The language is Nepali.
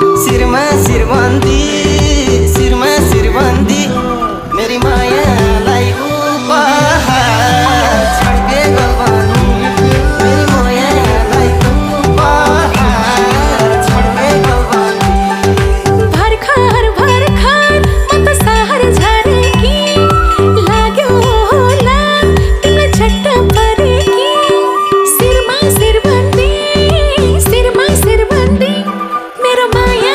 सिरमा सिरबन्दी सिरमा सिरबन्दी मेरी मायालाई उपहार छड्के गल्बनी मेरी मायालाई उपहार छड्के गल्बनी भर्खर भर्खर म त सहर झरेकी लाग्यो होला तिमीलाई झट्ट परेकी सिरमा सिरबन्दी मेरो माया